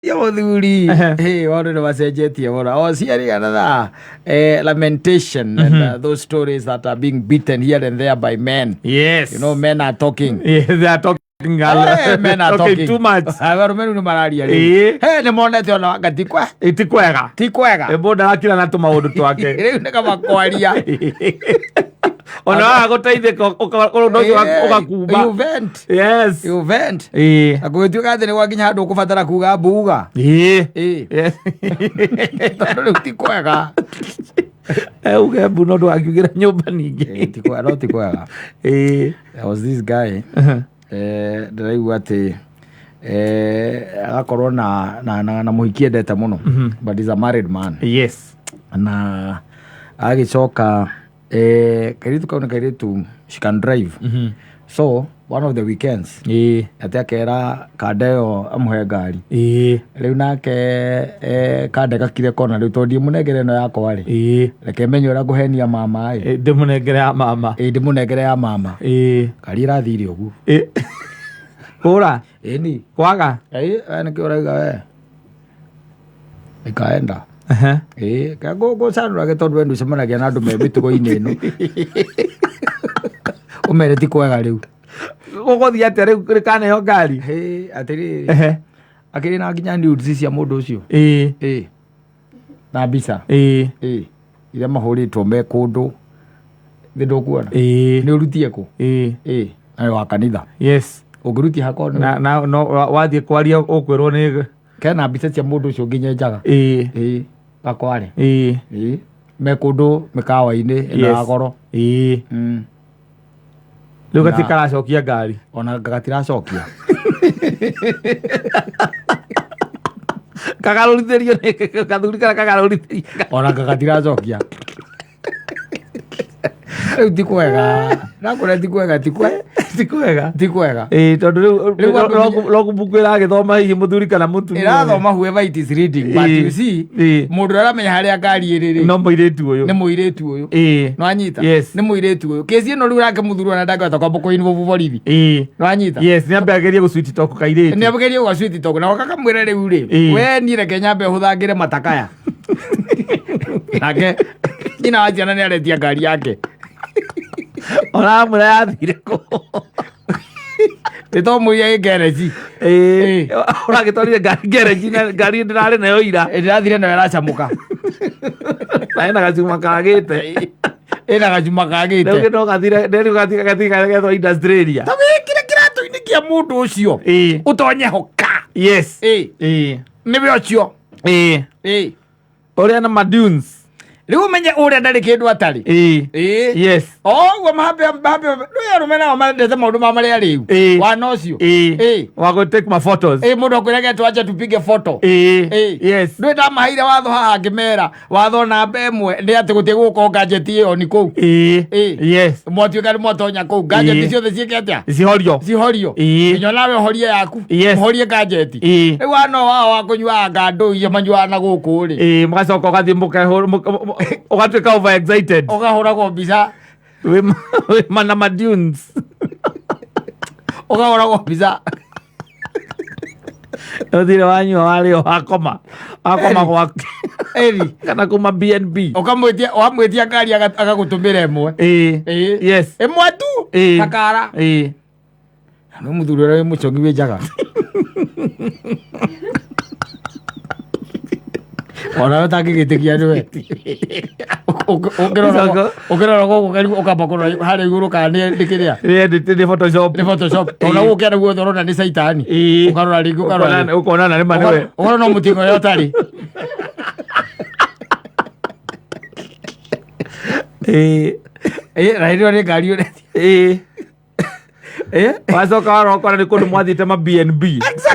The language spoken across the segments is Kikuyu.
Ya muthuri. Hey, maundu nĩ macenjetie mũno. I was hearing another lamentation and those stories that are being beaten here and there by men. Men are talking. Yes, they are talking. Hey, men are talking too much. Arũme rĩu nĩ mararia rĩu. Hey, nĩ monete ona anga ti kwe Ti kwega. Ti kwega. Mũndũ arakira na tũmaũndũ twake. Rĩu nĩ kaba kwaria. Ona waga gũteithĩka ũndũ ũcio ũgakumba. You vent. You vent. Na gũgĩtuĩka atĩ nĩ gwakinya handũ ũkũbatara kuga mbuga. Ĩĩ. Tondũ rĩu ti kwega. Uge mbu no ndũgakiugĩre nyũmba ningĩ. Ĩĩ, ti kwega, no ti kwega. There was this guy, ndĩraigua atĩ agakorwo na mũhiki endete mũno, but he's a married man. Na agĩcoka kairĩtu kau nĩ kairĩtu, she can drive, so one of the weekends atĩ akera kanda ĩyo amũhe ngari. Rĩu nake kanda gakire kona rĩu tondũ ndiĩmũnengere ĩno yakwa rĩ, reke menye ũrĩa ngũhenia mama ĩ. Ndĩmũnengere ya mama. Ĩ, ndĩmũnengere ya mama. Ngari ĩrathire ũguo. Kũra. Ĩni. Kwaga. Ĩ, we nĩkĩo ũrauga we ikaenda. Ĩ, ngũcanũrage tondũ we ndũcemanagia na andũ me mĩtugo-inĩ ĩno ũmere ti kwega rĩu. Gũgũthiĩ atĩa rĩu rĩkaneo ngari? Hĩ, atĩrĩrĩ, akĩrĩ na nginya nudes cia mũndũ ũcio. Ĩ, na mbica. Ĩ, iria mahũrĩtwo me kũndũ thĩ ndũkuona. Nĩ ũrutie kũ? Ĩ, nawe wa kanitha ũngĩrutia hakwa Na no wathiĩ kwaria ũkwĩrwo nĩ kena mbica cia mũndũ ũcio nginya njaga. Ĩ, gakware. Ĩ, me kũndũ mĩkawa-inĩ ĩno ya goro. Rĩu gati karacokia ngari. Ona gatiracokia. Kagarũrithĩrio nĩ kathuri kana kagarũrithĩrio. Ona gatiracokia rĩu. Ti kwega, nakũrĩa ti kwega, ti kwe Ti kwega. Ti kwega. Ĩĩ, tondũ Rĩu rĩu logbook ĩragĩthoma hihi mũthuri kana mũtumia. Ĩrathoma whoever it is reading, but you see, mũndũ ũrĩa aramenya harĩa ngari ĩrĩ rĩ No mũirĩtu ũyũ. Nĩ mũirĩtu ũyũ. Nĩwanyita? Yes. Nĩ mũirĩtu ũyũ. Kĩci ĩno rĩu nake mũthuri ona ndangĩhota kwamba kũinvolve borithi. Nĩwanyita? Yes, nĩ ambe agerie gũ-sweet talk kairĩtu. Nĩ agerie gũga talk na gakamwĩra rĩu rĩ, we niĩ reke nyambe hũthangĩre matakaya. Nake nyina wa ciana nĩ aretia ngari yake. Ona amwĩra yathire kũ. Nĩ to mũiya ĩ ngereji. Ĩĩ. Ũragĩtwarire ngari ngereji na ngari ndĩrarĩ nayo ira. Ndĩrathire nayo ĩracamũka. Na ĩna gacuma kagĩte. Ĩna gacuma Rĩu kagĩte. no gathire rĩu gathire gathire gethwo industrial area. Ta wĩkĩre kĩratũ-inĩ kĩa mũndũ ũcio. Ũtonye ho ka. Nĩwe ũcio. Ĩĩ. Ũrĩa na madunes. Rĩu ũmenye ũrĩa ndarĩ kĩndũ atarĩ. Ĩĩ. Oguo mahambe mahambe rĩu arũme nao mendete maũndũ ma marĩa rĩu. Wana ũcio. Ĩĩ. Wa go take my photos. Ĩĩ, mũndũ akwĩraga twache tupige photo. Ĩĩ. Ndũĩ ndamaheire watho haha ngĩmera watho namba 1 nĩ atĩ gũtirĩ gũkorwo gadget ĩyo ni kũu. Ĩĩ. Mwatuĩka nĩ mwatonya kũu, gadget ciothe ciĩke atĩa? Cihorio. Cihorio. Nginya nawe ũhorie yaku. Ũhorie gadget. Rĩu wana wao wa kũnyuaga ndũ iria manyuaga na gũkũ rĩ. Ĩĩ, mũgacoka ũgathiĩ mũkehũra ũgatuĩka over excited. Ũkahũragwo mbica. Wĩ mana madunes. Ũkahũragwo mbica. Ũthire wanyua warĩo wakoma wakoma gwaku Eri. kana kuma BNB. Ũkamwĩtia, wamwĩtia ngari agagũtũmĩra ĩmwe. Ĩĩ. Ĩmwe tu. Kakara. Nĩ mũthuri ũrĩa wĩ mũcongi wĩ njaga. Ona ũtangĩgĩtĩkia nĩwe. Ũkĩrora gũkũ karibu ũkamba kũrora harĩa igũrũ kana nĩ kĩrĩa. Nĩ Photoshop. Nĩ Photoshop. Tondũ na gũkũ kĩanda guothe ũrona nĩ caitani. Ũkarora rĩngĩ ũkarora rĩngĩ. Ũkona na nĩma nĩwe. Ũkarora no mũting'oe ũtarĩ. Ĩĩ, na hĩndĩ ĩyo nĩ ngari ũretia. Wacoka warora ũkona nĩ kũndũ mwathiĩte ma BNB.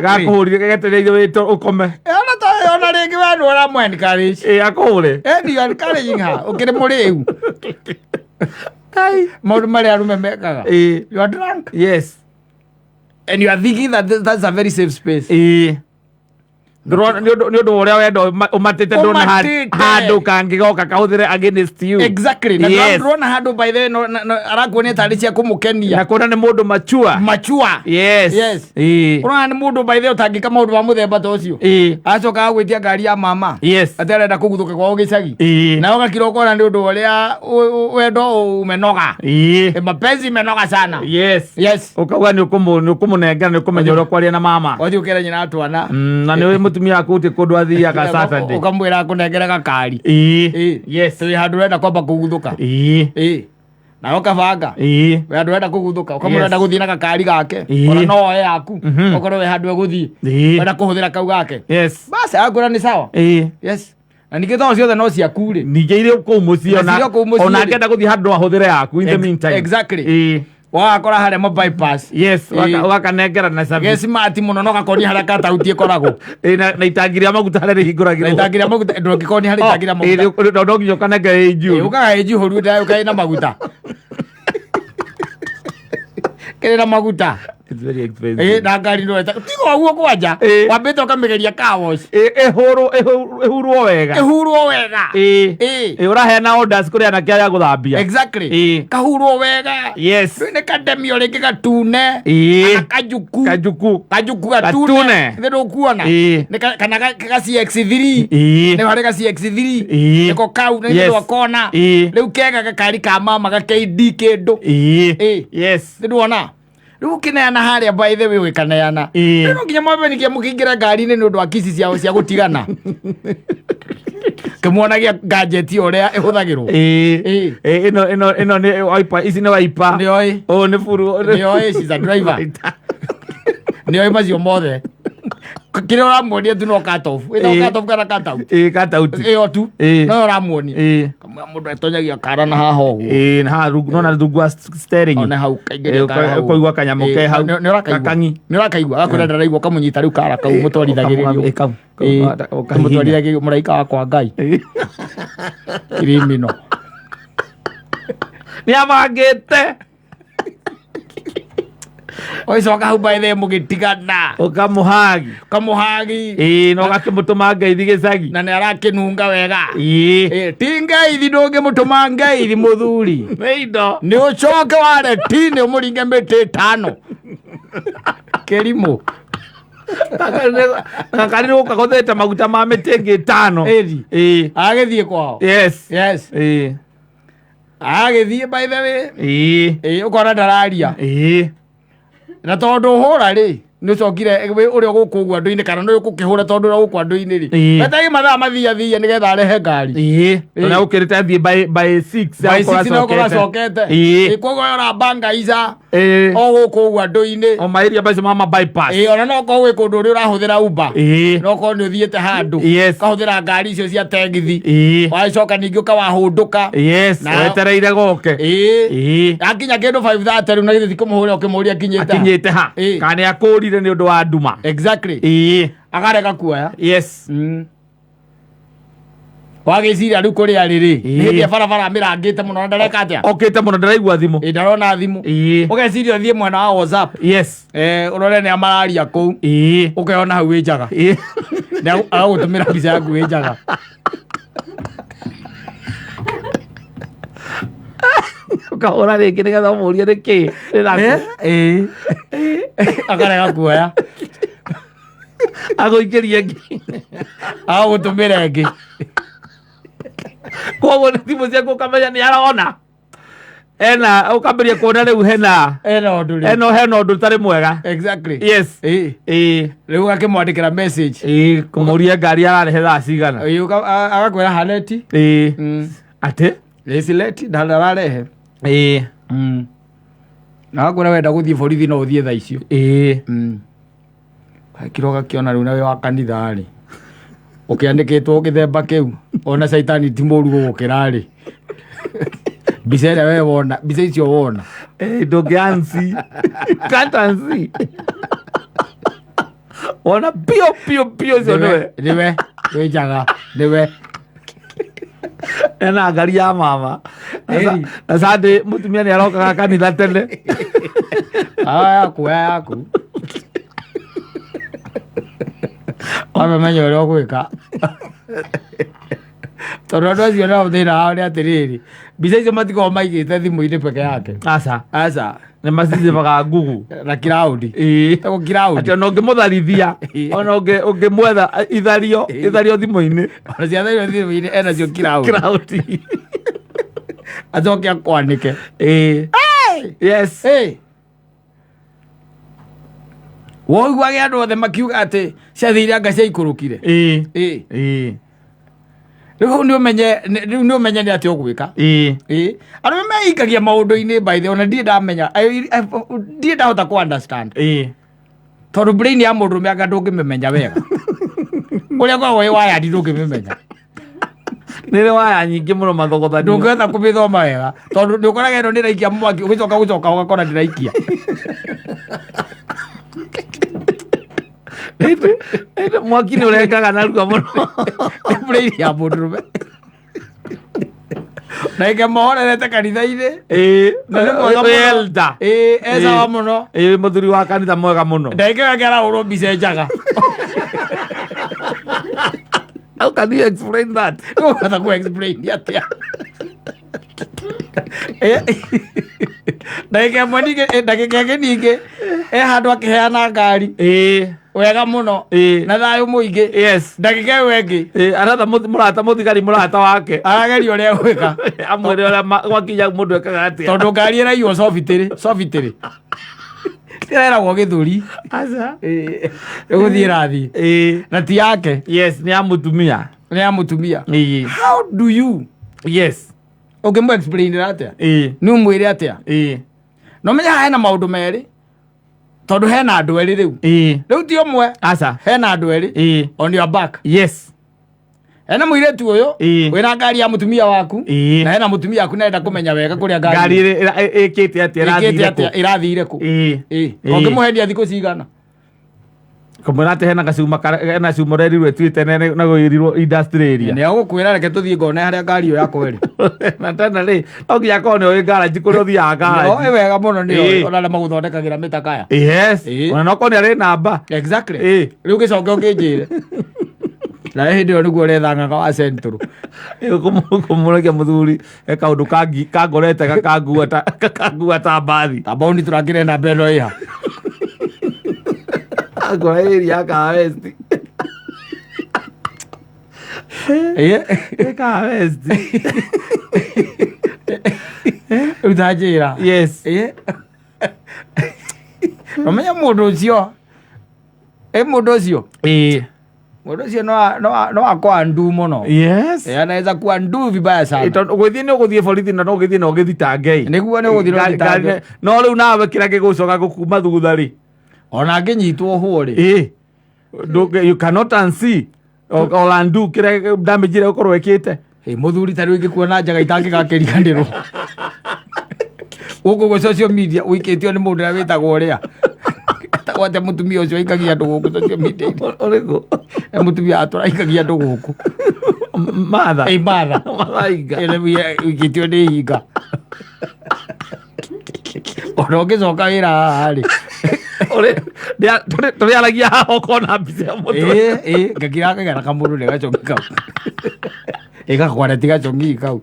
Gakũhũrire getereire wĩtwo ũkome. Ona ta ona rĩngĩ we nĩ ũramũ encourage. Ĩĩ, akũhũre. And you are encouraging her. Ũkĩrĩ mũrĩu. Maũndũ marĩa arũme mekaga. You are drunk. And you are thinking that that's a very safe space. Ndũrona nĩ ũndũ wa ũrĩa wendo ũmatĩte, ndũrona Ũmatĩte. handũ kangĩgoka kahũthĩre against you. Exactly, na ndũrona handũ, by the way, arakuonia tarĩ cia kũmũkenia. Na kuona nĩ mũndũ machua. Machua. Yes. Ũrona nĩ mũndũ, by the way, ũtangĩka maũndũ ma mũthemba ta ũcio. Acoka agwĩtia ngari ya mama atĩ arenda kũguthũka kwao gĩcagi. Na ũgakira ũkona nĩ ũndũ ũrĩa wendo umenoga. Mapenzi imenoga sana. Yes. Ũkauga nĩ ũkũmũnengera, nĩ ũkũmenya ũrĩa ũkwaria na mama. Wathiĩ ũkĩra nyina twana. Na nĩ ũĩ mũtumia waku gũtirĩ kũndũ athiaga Saturday. Ũkamwĩra akũnengere gakari. Wĩ handũ ũrenda kwamba kũguthũka. Nawe ũkabanga. Wĩ handũ ũrenda kũguthũka, ũkamwĩra ũrenda gũthiĩ na gakari gake. Ona no oe yaku. Okorwo wĩ handũ egũthiĩ, ũrenda kũhũthĩra kau gake. Basi akwĩra nĩ sawa. Yes, na ningĩ tondũ ciothe no ciaku rĩ. Ningĩ irĩ kũu mũciĩ. Na ona cirĩ o kũu mũciĩ ona rĩ. angĩenda gũthiĩ handũ ahũthĩre yaku in the meantime. Wagakora harĩa ma bypass. Ũgakanengera na service. Gesimati mũno, no gakonia harĩa katauti ĩkoragwo. Na itangi rĩa maguta harĩa Na rĩhingũragĩrwo. itangi rĩa maguta ndũngĩkonia harĩa itangi rĩa maguta. No nginya ũkanengera ĩ njuru. Ũkaga ĩnjihũru ũkaĩ na maguta, kĩrĩ na maguta. It's very expensive. Na ngari ndũreta tiga ũguo kwanja. Wambĩte ũkamĩgeria car wash. Ĩhũrwo, ĩhurwo wega. Ĩhurwo wega. Ũraheana orders kũrĩ anake arĩa gũthambia. Kahurwo wega. Rĩu nĩ kademio rĩngĩ gatune. Kana kajuku. Kajuku. Kajuku gatune. Gatune. Nĩ ndũkuona. Nĩ kana ga CX3. Nĩ harĩ ga CX3. Nĩko kau nĩ ndwakona. Rĩu kega gakari ka mama ga KD kĩndũ. Nĩ ndwona rĩu ũkĩneana harĩa, by the way, ũgĩkaneana. Rĩu no nginya mwambe nĩkĩo mũkĩingĩra ngari-inĩ nĩ ũndũ wa kici ciao cia gũtigana, kĩmuonagia gadget ũrĩa ĩhũthagĩrwo. Ĩno nĩ wiper, ici nĩ wiper. Nĩoĩ. Ũyũ nĩ buru. Nĩoĩ, she's a driver. Nĩoĩ macio mothe, kĩrĩa ũramuonia tu no cut off. Ĩtagwo cut off kana cut out? Cut out. Ĩyo tu. No ũramuonia. Kamwĩra mũndũ etonyagia kara na haha ũguo. Na haha rungu, nona rungu wa steering. One hau kaingĩria kara hau. Ũkaigua kanyamũ ke hau. Nĩ ũrakaigua. Gakangi. Nĩ ũrakaigua, agakwĩra ndaraigua, ũkamũnyita rĩu kara kau mũtwarithagĩrĩrio. Kau, ũkahihinya. Mũtwarithagĩrĩrio mũraika wakwa Ngai. Criminal. Nĩ abangĩte. Ũgĩcoka hau by the way mũgĩtigana. Ũkamũhagi. Kamũhagi. Na ũgakĩmũtũma ngeithi gĩcagi. Na nĩ arakĩnunga wega. Ti ngeithi, ndũngĩmũtũma ngeithi mũthuri. Nĩ indo. Nĩ ũcoke ware ti nĩ ũmũringe mĩtĩ ĩtano kĩrimũ. Gakari nĩ gũka gũthĩte maguta ma mĩtĩ ĩngĩ ĩtano. Ĩthi. Agĩthiĩ kwao. Agĩthiĩ, by the way. Ũkona ndararia. Na tondũ hũra rĩ, nĩ ũcokire ũrĩa gũkũ ũguo andũ-inĩ, kana nĩ ũgũkĩhũra tondũ ũrĩa gũkũ andũ-inĩ rĩ, metagi mathaa mathia thia nĩgetha arehe ngari. Ona ũkĩrĩte athiĩ by 6. By 6 nĩ ũkorwo acokete. Koguo ũrabanga ica o gũkũ ũguo andũ-inĩ. O mairia macio ma bypass. Ona no korwo gwĩ kũndũ ũrĩa ũrahũthĩra Uber. No korwo nĩ ũthiĩte handũ ũkahũthĩra ngari icio cia tegithi. Wacoka ningĩ ũkawahũndũka. Wetereire goke. Akinya kĩndũ 5:30 rĩu, na githĩ ti kũmũhũrĩra ũkĩmũria akinyĩte ha? Akinyĩte ha? Kana nĩ akũrire nĩ ũndũ wa nduma. Akarega kuoya. Wagĩciria rĩu kũrĩa rĩrĩ, nĩ hĩndĩ ĩrĩa barabara mĩrangĩte mũno na ndareka atĩa. Okĩte mũno, ndĩraigua thimũ. Ndarona thimũ. Ũgeciria ũthiĩ mwena wa WhatsApp. Ũrore nĩ amararia kũu. Ũkeyona hau wĩ njaga. Nĩ agagũtũmĩra mbica yaku wĩ njaga. Ũkahũra rĩngĩ nĩgetha ũmũrie nĩkĩ. Akarega kuoya. Agũikĩrie ĩngĩ. Agagũtũmĩra ĩngĩ. Koguo nĩ thimũ ciaku ũkamenya nĩ arona ena, ũkambĩria kuona rĩu hena Ena ũndũ rĩu. Hena ũndũ ũtarĩ mwega. Rĩu ũgakĩmwandĩkĩra message. Kũmũria ngari ararehe thaa cigana. Agakwĩra haleti. Atĩ Ĩcileti ndararehe. Na agakwĩra wenda gũthiĩ borithi no ũthiĩ thaa icio. Kiro gakĩona rĩu nawe wa kanitha rĩ, ũkĩandĩkĩtwo gĩthemba kĩu, ona caitani ti mũru gũgũkĩra rĩ, mbica ĩrĩa we wona, mbica icio wona. Ndũngĩ can't unsee. Wona pio pio pio ũcio nĩwe. Nĩwe wĩ njaga, nĩwe. Ena ngari ya mama. Na Sunday mũtumia nĩ arokaga kanitha tene. Ah, yaku, ya yaku. Wamemenya ũrĩa ũgwĩka. Tondũ andũ acio nao thĩna wao nĩ atĩrĩrĩ, mbica icio matikoragwo maigĩte thimũ-inĩ peke yake. Aca. Aca. Nĩ macicibaga Google. Na cloud. Ĩĩ. Ĩtagwo cloud. Atĩ ona ũngĩmũtharithia ona ũngĩmwetha ithario ithario thimũ-inĩ. Ona ciathario thimũ-inĩ enacio cloud. Cloud. Acoke akwanĩke. Ĩĩ. Yes. Hey. Woiguage andũ othe makiuga atĩ ciathire anga ciaikũrũkire. Ĩĩ. Ĩĩ. Ĩĩ. Rĩu hau nĩ ũmenye rĩu nĩ ũmenye nĩ atĩa ũgwĩka. Ĩĩ. Ĩĩ. Arũme meikagia maũndũ-inĩ by the way, ona ndirĩ ndamenya ndirĩ ndahota kũ understand. Ĩĩ. Tondũ brain ya mũndũrũme anga ndũngĩmĩmenya wega. Ũrĩa ĩkoragwo ĩ wired ndũngĩmĩmenya. Nĩ ĩrĩ waya nyingĩ mũno mathogothanio. Ndũngĩhota kũmĩthoma wega tondũ nĩ ũkoraga ĩno nĩraikia mwaki ũgĩcoka gũcoka ũgakora ndĩraikia. Ĩndĩ mwaki nĩ ũrengaga narua mũno. Nĩ brain ya mũndũrũme. Na ĩkĩmohorerete kanitha-inĩ. Ĩĩ. Na nĩ mwega Wĩ mũno. elder. Ĩĩ, e sawa mũno. Ĩĩ mũthuri wa kanitha mwega mũno. Ndagĩka ĩyo ĩngĩ arahũrwo mbica njaga. How can you explain that? Ũkũhota kũ explain atĩa? Ndagĩka ĩmwe ningĩ ndagĩka ĩngĩ ningĩ e handũ akĩheana ngari Ĩĩ. wega mũno Ĩĩ. na thayũ mũingĩ. Yes. Ndagĩka ĩyo ĩngĩ Ĩĩ, aratha mũrata mũthigari mũrata wake. arageria ũrĩa egwĩka Amwĩre ũrĩa gwakinya mũndũ ekaga atĩa. tondũ ngari ĩraiywo cobitĩrĩ cobitĩrĩ ĩreragwo gĩthũri. Aca. Ĩgũthiĩ ĩrathiĩ Ĩĩ. na ti yake Yes, nĩ ya mũtumia. nĩ ya mũtumia. Ĩĩ. How do you Yes. ũngĩmũ explainĩra atĩa? Ĩĩ. Nĩ ũmwĩre atĩa? Ĩĩ. No menya haha hena maũndũ merĩ tondũ hena andũ erĩ rĩu. Ĩĩ. Rĩu ti ũmwe. Aca. Hena andũ erĩ. Ĩĩ. On your back. Yes. Hena mũirĩtu ũyũ Ĩĩ. wĩna ngari ya mũtumia waku Ĩĩ. na hena mũtumia waku na enda kũmenya wega kũrĩa Ngari ngari ĩkĩte atĩa ĩkĩte ĩrathire atĩa kũ? ĩrathire kũ. Ĩĩ. Ĩĩ. Ĩĩ. Ũngĩmũhendia thikũ cigana? Kũmwĩra atĩ hena gacuma hena cuma ũrerirwo ĩtuĩte na gwĩrirwo industry area. Nĩ agũkwĩra reke tũthiĩ ngone harĩa ngari ĩyo yakwa ĩrĩ. Na tena rĩ, no nginya akorwo nĩ ũĩ garage kũrĩa ũthiaga Oĩ garage. wega mũno nĩ Ĩĩ. oĩ ona arĩa magũthondekagĩra mĩtakaya. Yes. Ĩĩ. Ona no korwo nĩ arĩ namba. Exactly. Ĩĩ. Rĩu gĩcoke ũkĩnjĩre. Na hĩndĩ ĩyo nĩguo ũretha ng'ang'a wa Central. Kũmũrekia mũthuri he kaũndũ kangorete gakangua ta mbathi. Ta bondi tũrakĩre namba ĩno ĩha. Angora area ya Kahawa West. Ĩĩ. Kahawa West. Rĩu ta njĩra. Yes. Ĩĩ. Ũmenye mũndũ ũcio. Ĩ mũndũ ũcio. Ĩĩ. Mũndũ ũcio no akwa ndu mũno. Yes. Ĩ, anaweza kuwa ndu vibaya sana. Tondũ gũthiĩ nĩ ũgũthiĩ borithi na no ũgĩthiĩ na ũgĩthitange. Nĩguo nĩ ũgũthiĩ na ũthitange. No rĩu nawe kĩrĩa gĩgũcoka gũkuma thutha rĩ. Ona angĩnyitwo hwo rĩ. Ĩĩ. You cannot unsee or undo kĩrĩa damage ĩrĩa ũkorwo ĩkĩte. Ĩ, mũthuri ta rĩu ingĩkuona njaga itangĩgakĩriganĩrwo. Gũkũ gwĩ social media ũikĩtio nĩ mũndũ ũrĩa wĩtagwo ũrĩa. Etagwo atĩa mũtumia ũcio aikagia andũ gũkũ social media? Ũrĩkũ? E mũtumia atũraikagia andũ gũkũ. Martha. Ĩ Martha. Martha Hinga. Ĩ, rĩu ũikĩtio nĩ hinga. Ona ũngĩcoka wĩra haha rĩ. Tũrĩaragia haha ũkona mbica ya mũtwe. Ĩ, ĩ, ngakira kagera kamũndũ nĩ gacong'i kau. Ĩgakwana ti gacong'i kau.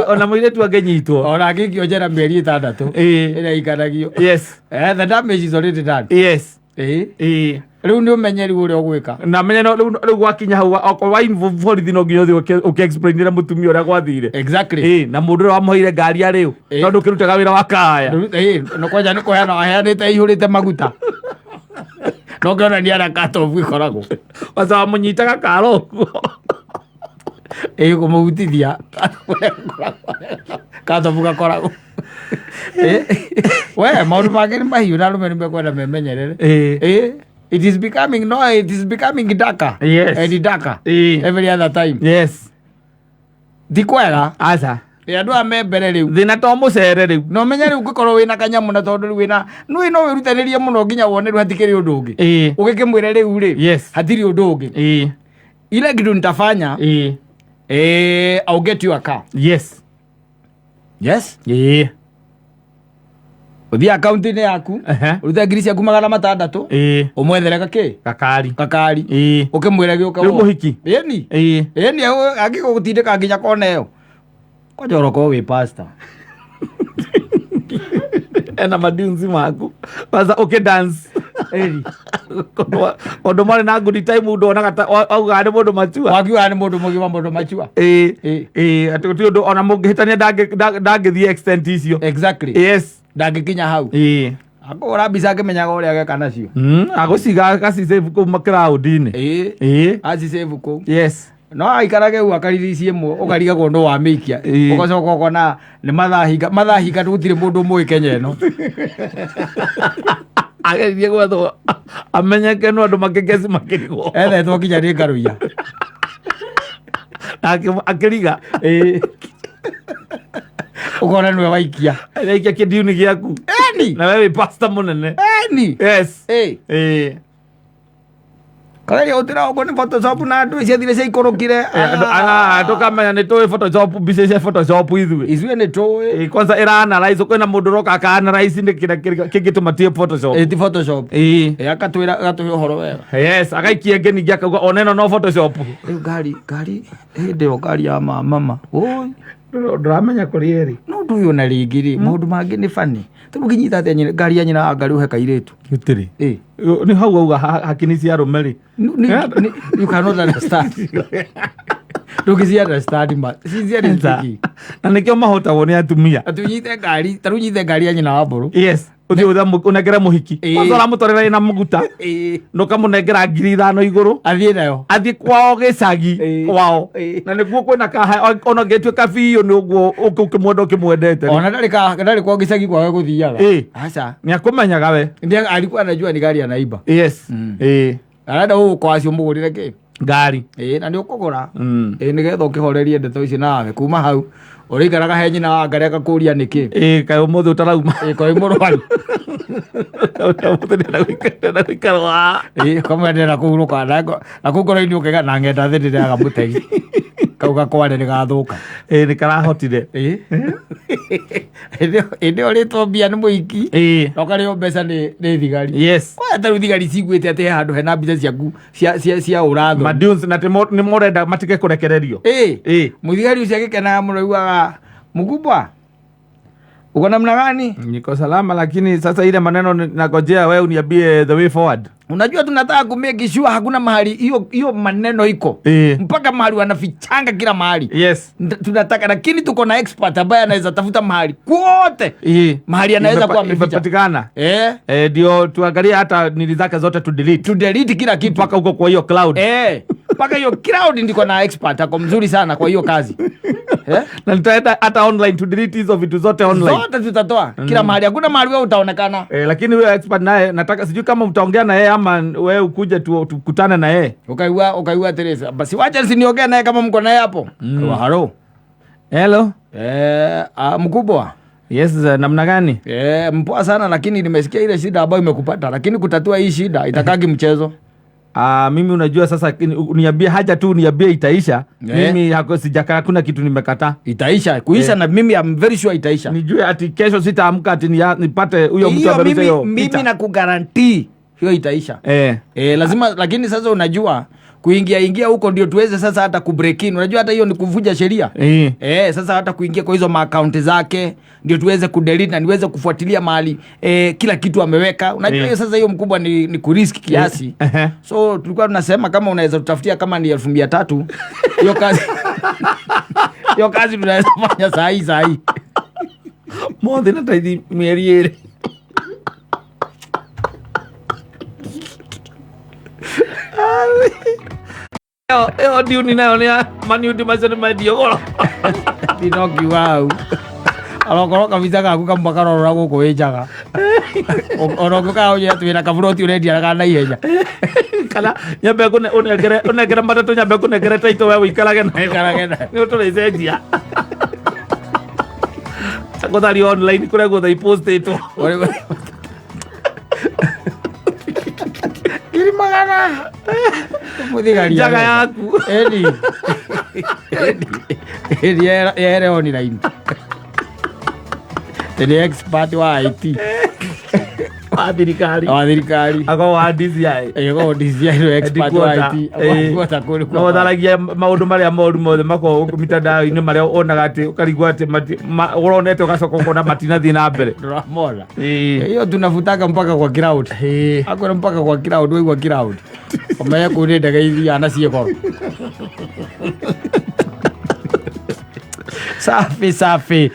Ona mũirĩtu angĩnyitwo. Ona angĩikio njera mĩeri 6. Ĩĩ. Ĩrĩa ikanagio. Yes. The damage is already done. Yes. Ĩĩ. Ĩĩ. Rĩu nĩ ũmenye rĩu ũrĩa ũgwĩka. Na menye no rĩu gwakinya hau okorwo wa involve borithi no nginya ũthiĩ ũkĩ-explainĩre mũtumia ũrĩa gwathire. Exactly. Ĩĩ, na mũndũ ũrĩa wamũheire ngari arĩ ũ? Ĩĩ. Tondũ ũkĩrutaga wĩra wa kaya. Ĩĩ, no kwanja nĩ kũheana waheanĩte ĩihũrĩte maguta. No kĩonania harĩa cut off ĩkoragwo. Kwanza wamũnyitaga kara ũguo. Ĩĩ, kũmũhutithia. Cut off gakoragwo. Ĩĩ. We, maũndũ mangĩ nĩ mahiũ na arũme nĩ mekwenda memenyerere. Ĩĩ. Ĩĩ. It is becoming, no, it is becoming darker. Yes. And darker. Ĩĩ. Every other time. Yes. Ti kwega. Aca. Ĩ, andũ aya me mbere rĩu. Thĩna to mũcere rĩu. No menye rĩu ũngĩkorwo wĩna kanyamũ na tondũ rĩu wĩna nĩ no wĩrutanĩrie mũno nginya wone rĩu hatikĩrĩ ũndũ ũngĩ. Ĩĩ. Ũgĩkĩmwĩre rĩu rĩ. Yes. Hatirĩ ũndũ ũngĩ. Ĩĩ. Ile kitu nitafanya, Ĩĩ. I'll get you a car. Yes. Yes. Ĩĩ. Ũthiĩ akaunti-inĩ yaku, ũrute ngiri ciaku 600, ũmwethere gakĩ? Gakari. Gakari. Ũkĩmwĩre gĩũke. Rĩu mũhiki. Ĩni. Ĩni angĩgũgũtindĩka nginya kona ĩyo. Kwanja ũrokorwo wĩ pastor. Ena madunzi maku kwanza ũkĩ dance. Ĩni. Ũndũ marĩ na good time ndonaga ta augaga nĩ mũndũ matua. Wakiuga nĩ mũndũ mũgima, mũndũ machua. Ĩĩ, atĩ gũtirĩ ũndũ ona mũngĩhĩtania ndangĩthiĩ extent icio. Exactly. Ndangĩkinya hau. Akũhũra mbica akĩmenyaga ũrĩa ageka nacio. Agũciga agacisave kũu cloud-inĩ. Acisave kũu. No aikarage u akariricie ĩmwe, ũkarigagwo nũ wamĩikia. Ũgacoka ũkona nĩ mathahinga mathahinga, gũtirĩ mũndũ ũmũĩ Kenya ĩno. Ageririe gwethwo amenyeke no andũ makĩgeci makĩrigwo. Ethetwo nginya nĩ ngaruiya. Akĩriga. Ũkona nĩwe waikia. Araikia kĩndiuni gĩaku. Eni. Na we wĩ pastor mũnene. Eni. Kageria gũtira ũguo nĩ Photoshop na andũ ciathire ciaikũrũkire. Tũkamenya nĩ tũĩ Photoshop, mbica cia Photoshop ithuĩ. Ithuĩ nĩ tũĩ. Kwanza ĩra analyze, kwĩna mũndũ ũroka aka analyze nĩ kĩrĩa kĩngĩtũma tie Photoshop. Ĩ ti Photoshop. Akatwĩra, agatũhe ũhoro wega. Yes, agaikia ĩngĩ ningĩ akauga ona ĩno no Photoshop. Rĩu ngari hĩndĩ ĩyo ngari ya mama oi. Ndũramenya kũrĩa ĩrĩ. No ũndũ ũyũ na rĩngĩ rĩ, maũndũ mangĩ nĩ bani tondũ ũngĩnyita atĩa ngari ya nyina wa ngari ũhe kairĩtu? Gũtirĩ. Nĩ hau auga hakini cia arũme rĩ. You cannot understand, ndũngĩci understand ma, sincerely speaking. Na nĩkĩo mahotagwo nĩ atumia. Atĩ ũnyite ngari, ta rĩu ũnyite ngari ya nyina wa mbũrũ. Yes, ũthiĩ ũnengere mũhiki. Kwanza ũramũtwarĩra ĩna mũguta na ũkamũnengera 5,000 igũrũ. Athiĩ nayo. Athiĩ kwao gĩcagi kwao. Na nĩguo kwĩna kaha ona ngĩtuĩka biũ nĩ ũguo ũkĩmwenda ũkĩmwendete. Ona ndarĩ kwa gĩcagi kwao gũthiaga. Aca. Nĩ akũmenyaga we. Ndiye alikuwa anajua ni gari anaiba. Arenda ũgũkwa acio mũgũrĩre kĩ? Ngari. Ĩĩ, na nĩ ũkũgũra. Ĩĩ, nĩgetha ũkĩhorerie ndeto ici nawe kuma hau ũrĩikaraga he nyina wa ngari akakũria nĩkĩ. Ĩĩ, kaĩ ũmũthĩ ũtarauma? Ĩĩ, kaĩ mũrwaru? Ũmũthĩ ndĩrenda gũikara wa. Ĩĩ, ũkamwendera kũhurũka na kũu ngoro-inĩ ũkaiga na ng'enda thĩ ndĩrĩaga mũtegi kau gakware nĩ gathũka. Ĩĩ, nĩ karahotire. Ĩĩ, hĩndĩ ĩyo ũrĩtwo mbia nĩ mũhiki na ũkarĩhwo mbeca nĩ thigari. Kwaya ta rĩu thigari ciguĩte atĩ he handũ hena mbica ciaku cia ũrathoni. Madunes na nĩ morenda matige kũrekererio. Mũthigari ũcio agĩkenaga mũno augaga, "Mkubwa, uko namna gani?" Niko salama, lakini sasa ile maneno nagojea wewe uniambie the way forward. Unajua tunataka kumake sure hakuna mahali hiyo hiyo maneno iko. Mpaka mahali wanafichanga kila mahali. Tunataka, lakini tuko na expert ambaye anaweza tafuta mahali kwote. Mahali anaweza kuwa ameficha. Imepatikana. Ndio tuangalie hata nili zake zote tu delete. Tu delete kila kitu. Mpaka huko kwa hiyo cloud. Mpaka hiyo cloud ndiko na expert ako mzuri sana kwa hiyo kazi. Na nitaenda hata online to delete hizo vitu zote online. Zote tutatoa. Kila mahali hakuna mahali wewe utaonekana. Lakini huyo expert naye nataka sijui kama mtaongea na yeye ama wewe ukuje tukutane na yeye. Ukaigua Teresa. Basi wacha siniongee naye kama mko naye hapo. Hello. Hello. Mkubwa. Yes, namna gani? Mpoa sana, lakini nimesikia ile shida ambayo imekupata, lakini kutatua hii shida itakagi mchezo. Mimi unajua sasa uniambie haja tu uniambie itaisha. Mimi hako sijakaa, hakuna kitu nimekataa. Itaisha, kuisha na mimi I'm very sure itaisha. Nijue ati kesho sitaamka ati nipate huyo mtu Hiyo amerusha hiyo mimi picha. nakuguarantee hiyo itaisha. Lazima, lakini sasa unajua kuingia ingia huko ndio tuweze sasa hata kubreak in. Unajua hata hiyo ni kuvunja sheria. Sasa hata kuingia kwa hizo ma-account zake ndio tuweze kudelete na niweze kufuatilia mahali kila kitu ameweka. Unajua hiyo sasa hiyo mkubwa ni kurisk kiasi. So tulikuwa tunasema kama unaweza tutafutia kama ni 300,000 hiyo kazi. Hiyo kazi tunaweza fanya saa hii, saa hii. Mothe na taithi mieri ĩrĩ. Ĩyo ndiuni nayo nĩ ya maniundi macio nĩ mendio goro. Ndinokiuga hau. Arokorwo kabica gaku kamwe karorora gũkũ wĩ njaga. Ona ũngĩũka ũnjĩre atĩ wĩna kaburoti ũrendia ga na ihenya. Kana nyambe ũnengere matatũ, nyambe ngũnengere taito we ũikarage nayo. Ũikarage nayo. Nĩ ũtũrĩcenjia. Gũthario online kũrĩa guothe ipostĩtwo. Ngiri magana. Mũthigari Njaga arenda. yaku. Eni. Eni yere online. Ni expert wa IT. Wa thirikari. Wa thirikari. Akorwo wa DCI. Ĩkorwo DCI nĩ expert wa IT. Headquarter kũrĩ no tharagia maũndũ marĩa moru mothe makoragwo gũkũ mitandao-inĩ marĩa wonaga atĩ ũkarigwo atĩ ũronete ũgacoka ũkona matinathiĩ na mbere. Ndũramona. Hiyo tunafutaka mpaka kwa ground. Akwĩra mpaka kwa ground, waigua ground ũmenye kũu nĩ ndege ithiaga na ciĩkoro. Safi safi.